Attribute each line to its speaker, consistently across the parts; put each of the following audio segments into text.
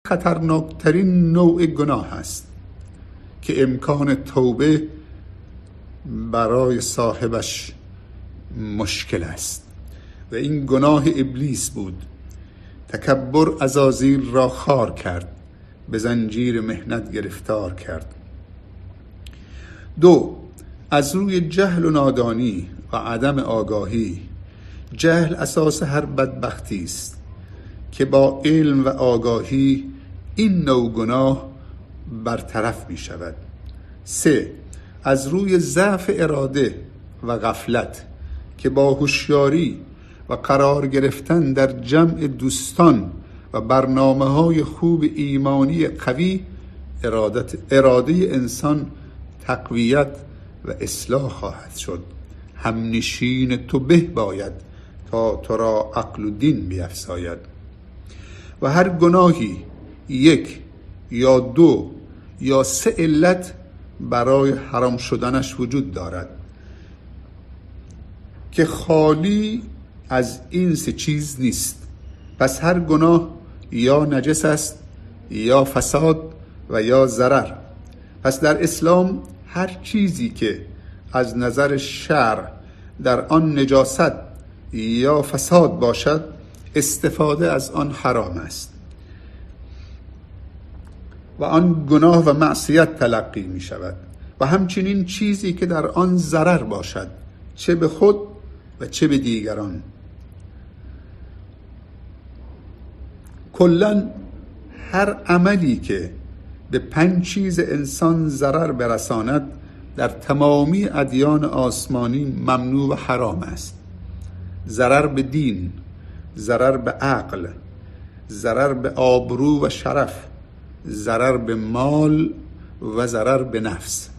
Speaker 1: خطرناکترین نوع گناه است که امکان توبه برای صاحبش مشکل است و این گناه ابلیس بود. تکبر عزازیل را خوار کرد، به زنجیر محنت گرفتار کرد. 2. از روی جهل و نادانی و عدم آگاهی. جهل اساس هر بدبختی است که با علم و آگاهی این نوع گناه برطرف می شود. 3. از روی ضعف اراده و غفلت که با هوشیاری و قرار گرفتن در جمع دوستان و برنامه‌های خوب ایمانی قوی اراده انسان تقویت و اصلاح خواهد شد. همنشین تو به باید تا تو را عقل و دین بیفزاید. و هر گناهی 1 یا 2 یا 3 علت برای حرام شدنش وجود دارد که خالی از این 3 چیز نیست. پس هر گناه یا نجس است یا فساد و یا ضرر. پس در اسلام هر چیزی که از نظر شرع در آن نجاست یا فساد باشد استفاده از آن حرام است و آن گناه و معصیت تلقی می شود. و همچنین چیزی که در آن ضرر باشد، چه به خود و چه به دیگران. کلاً هر عملی که به 5 چیز انسان ضرر برساند در تمامی ادیان آسمانی ممنوع و حرام است. ضرر به دین، ضرر به عقل، ضرر به آبرو و شرف، ضرر به مال و ضرر به نفس.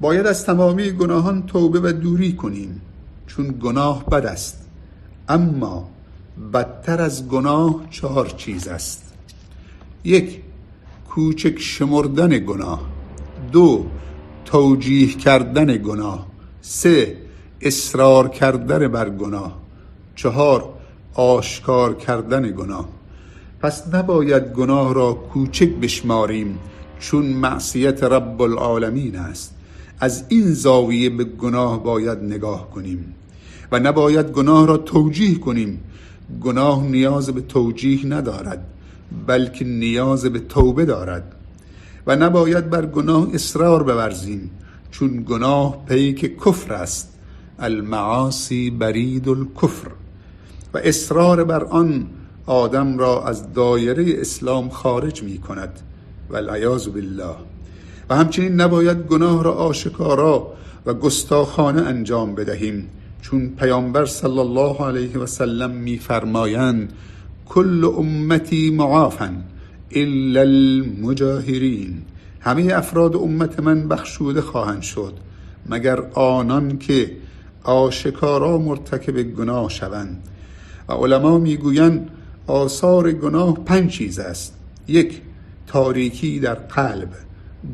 Speaker 1: باید از تمامی گناهان توبه و دوری کنیم، چون گناه بد است. اما بدتر از گناه 4 چیز است. 1. کوچک شمردن گناه. 2. توجیه کردن گناه. 3. اصرار کردن بر گناه. 4. آشکار کردن گناه. پس نباید گناه را کوچک بشماریم، چون معصیت رب العالمین است. از این زاویه به گناه باید نگاه کنیم و نباید گناه را توجیه کنیم. گناه نیاز به توجیه ندارد، بلکه نیاز به توبه دارد. و نباید بر گناه اصرار بورزیم، چون گناه پیک کفر است. المعاصی برید الکفر. و اصرار بر آن آدم را از دایره اسلام خارج می کند، والعیاذ بالله. و همچنین نباید گناه را آشکارا و گستاخانه انجام بدهیم، چون پیامبر صلی الله علیه و سلم می فرمایند کل امتی معافن الا المجاهرین. همه افراد امت من بخشوده خواهند شد مگر آنان که آشکارا مرتکب گناه شوند. و علما میگویند آثار گناه 5 چیز است. 1. تاریکی در قلب.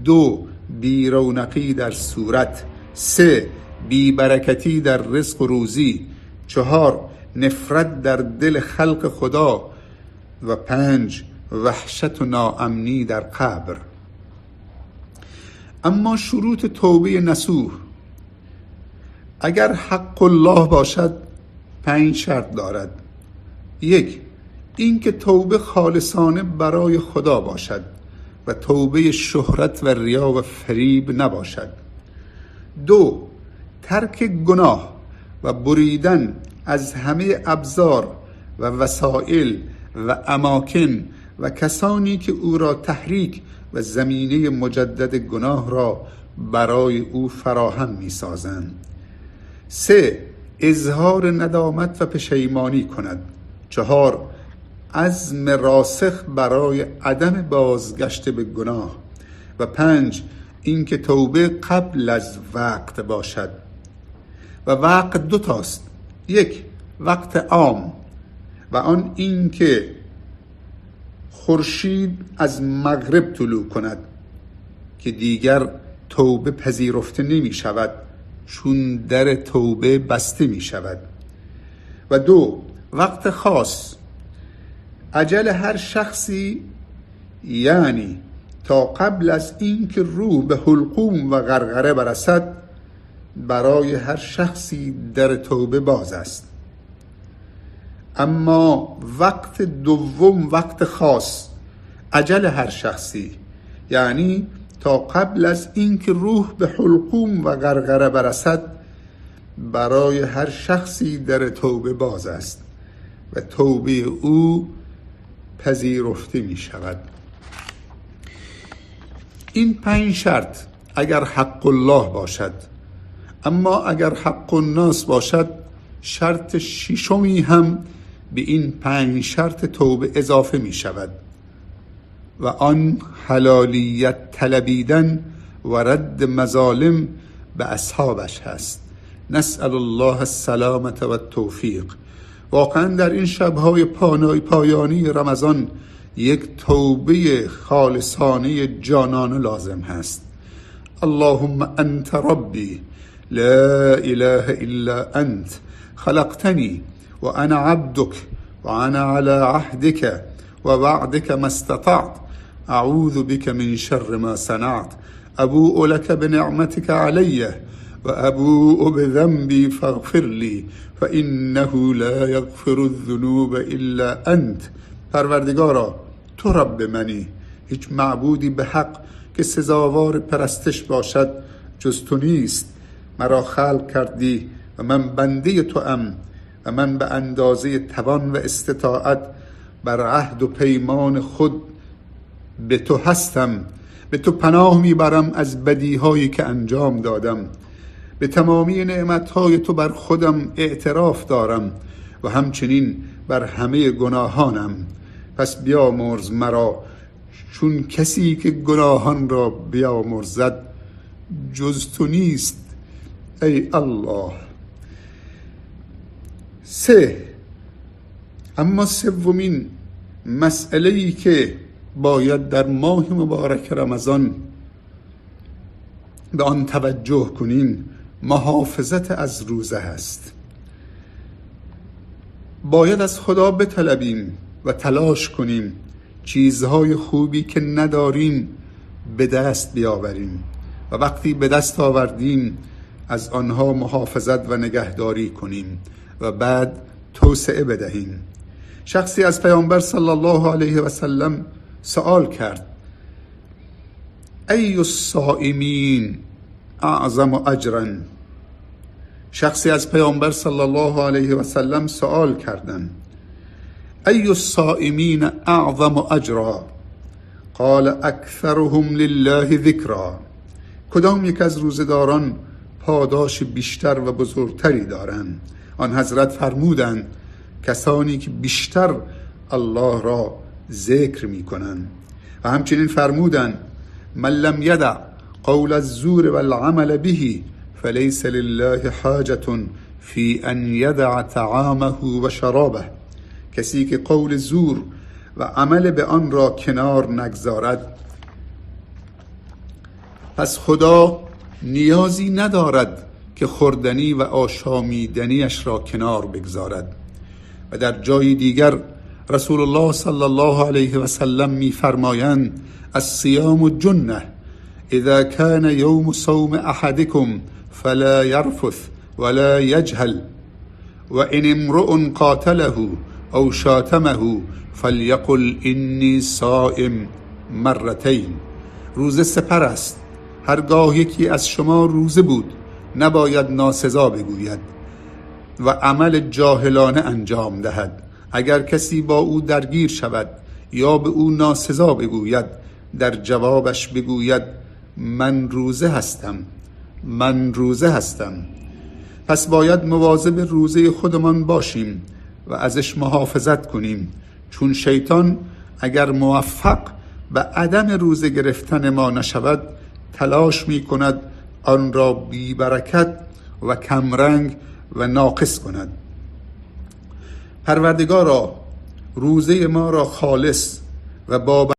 Speaker 1: 2. بیرونقی در صورت. 3. بیبرکتی در رزق و روزی. 4. نفرت در دل خلق خدا. و 5. وحشت و ناامنی در قبر. اما شروط توبه نصوح اگر حق الله باشد 5 شرط دارد. 1. اینکه توبه خالصانه برای خدا باشد و توبه شهرت و ریا و فریب نباشد. 2. ترک گناه و بریدن از همه ابزار و وسایل و اماکن و کسانی که او را تحریک و زمینه مجدد گناه را برای او فراهم می‌سازند. 3. اظهار ندامت و پشیمانی کند. 4. عزم راسخ برای عدم بازگشت به گناه. و 5. اینکه توبه قبل از وقت باشد. و وقت 2 تاست. 1. وقت عام و آن اینکه خورشید از مغرب طلوع کند که دیگر توبه پذیرفته نمی شود، چون در توبه بسته می شود. و 2. وقت خاص. اجل هر شخصی یعنی تا قبل از اینکه روح به حلقوم و غرغره برسد، برای هر شخصی در توبه باز است. اما وقت دوم، وقت خاص، اجل هر شخصی، یعنی تا قبل از اینکه روح به حلقوم و غرغره برسد، برای هر شخصی در توبه باز است و توبه او پذیرفته می شود. این 5 شرط اگر حق الله باشد، اما اگر حق الناس باشد، شرط ششمی هم به این 5 شرط توبه اضافه می شود و آن حلالیت طلبیدن و رد مظالم به اصحابش هست. نسأل الله السلامة و التوفیق. واقعا در این شب‌های پایانی رمضان یک توبه خالصانه جانانه لازم هست. اللهم انت ربی لا اله الا انت خلقتنی و انا عبدک و انا علی عهدک و وعدک ما استطعت اعوذ بک من شر ما صنعت ابوء لک بنعمتک علی و ابوء بذنبی فاغفر لی فانه لا یغفر الذنوب الا انت. پروردگارا، تو رب منی، هیچ معبودی به حق که سزاوار پرستش باشد جز تو نیست. مرا خلق کردی و من بنده تو ام و من به اندازه توان و استطاعت بر عهد و پیمان خود به تو هستم. به تو پناه میبرم از بدیهایی که انجام دادم. به تمامی نعمتهای تو بر خودم اعتراف دارم و همچنین بر همه گناهانم. پس بیامرز مرا، چون کسی که گناهان را بیامرزد جز تو نیست ای الله. 3. اما سومین مسئله‌ای که باید در ماه مبارک رمضان به آن توجه کنیم، محافظت از روزه است. باید از خدا بطلبیم و تلاش کنیم چیزهای خوبی که نداریم به دست بیاوریم و وقتی به دست آوردیم از آنها محافظت و نگهداری کنیم و بعد توسعه بدهیم. شخصی از پیامبر صلی الله علیه و سلم سوال کرد: ای الصائمین اعظم اجرا؟ شخصی از پیامبر صلی الله علیه و سلم سوال کردند: ای الصائمین اعظم اجرا؟ قال اکثرهم لله ذکرا. کدام یک از روزه‌داران پاداش بیشتر و بزرگتری دارند؟ آن حضرت فرمودند: کسانی که بیشتر الله را ذکر می کنند. و همچنین فرمودند: من لم یدع قول الزور والعمل به فلیس لله حاجة فی ان یدع طعامه و شرابه. کسی که قول زور و عمل به آن را کنار نگذارد، پس خدا نیازی ندارد که خوردنی و آشامیدنیش را کنار بگذارد. و در جای دیگر رسول الله صلی الله علیه و سلم می‌فرمایند: الصیام جنه اذا کان یوم صوم احدکم فلا یرفث ولا یجهل و ان امرؤ قاتله او شاتمه فلیقل انی صائم مرتین. روزه سپر است، هرگاه یکی از شما روزه بود نباید ناسزا بگوید و عمل جاهلانه انجام دهد. اگر کسی با او درگیر شود یا به او ناسزا بگوید، در جوابش بگوید من روزه هستم، من روزه هستم. پس باید مواظب روزه خودمان باشیم و ازش محافظت کنیم، چون شیطان اگر موفق به عدم روزه گرفتن ما نشود، تلاش می کند آن را بی برکت و کمرنگ و ناقص کند. پروردگارا، روزه ما را خالص و با